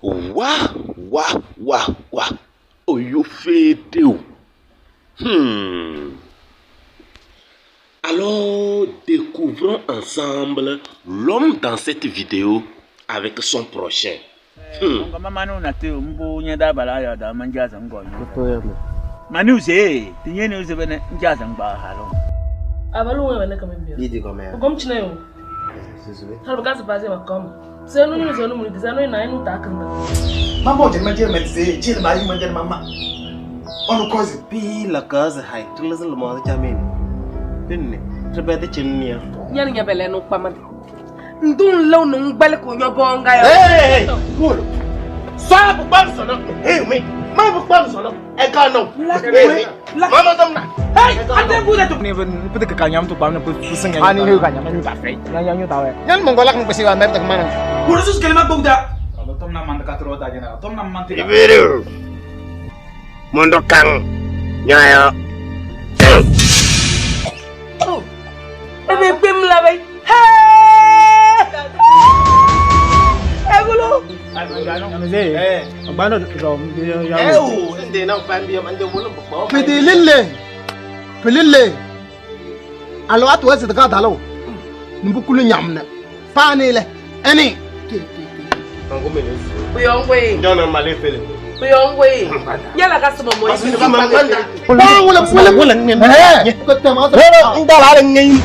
Wa, wa, wa, wa. Oyo Fédéo. Alors, découvrons ensemble l'homme dans cette vidéo avec son prochain. Mambo je manje metze chile ba yi manje mama. Onu kozi. Pi la kaza hai tilazal mo ta chamini. Pinni tribete chinnia. Nyani nyabele no pamadi. Ndun lew no ngbele ko nyobo nga yo. Hey, hey, Sa bu bam so no. Hey me. Ma bu bam so no. E ka no. Mama dam na. Hey, ate bu da to. Ni bu de ka nyam to bam na bu sing ya. Ani hu ka nyam nyu ta fe. Nya nyu ta we. Nyan mongola ko pesi wa mer ta mana. Kursus kelima bugda. Tom na man ka tro da jena. Tom na man ti. Ibiru. Mondo kang. Nyayo. Ebe gbem la bay. Hey! Egulo. Bano ro ya. Eh o inde na pa mbi ande wolo bo. Pidilille. Pilille. Alo atu wese ka dalo. Mbukulu nyamne. Panile. Eni. Mango mele. Buyongwe. Njona male fele. Buyongwe. Nyala ka suma mo yi. Ba wala wala wala ngem. Eh, ko tema sa. Wala ndala la ngem.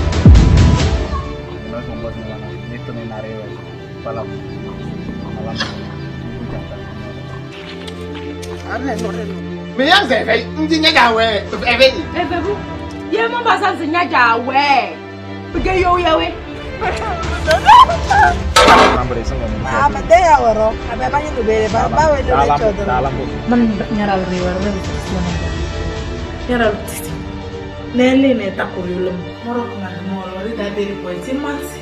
Me yang ze fe, ndi nya ja we, e fe. Efe bu. Ye mo ba san se nya ja we. Bige yo ya we. Man nyara Nene ne takurulum. Morok man moro ri da beri boy ti mati.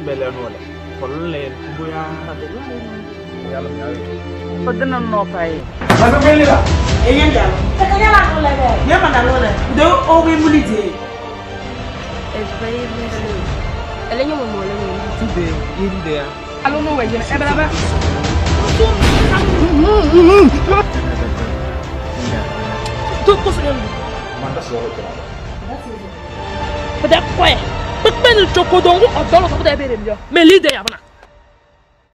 Bele no le. Kolle buya. Odina no pai. Ba be la. E yen da. E ka nyala no le be. Nye ma na no le. De o we muli de. Tude inde ya. Alo no we jena. Ebela ba. To ko so Manda so ro kira. Bada kwe. Pepe ni chokodongo odolo to bada bere mi yo. Me leader ya bana.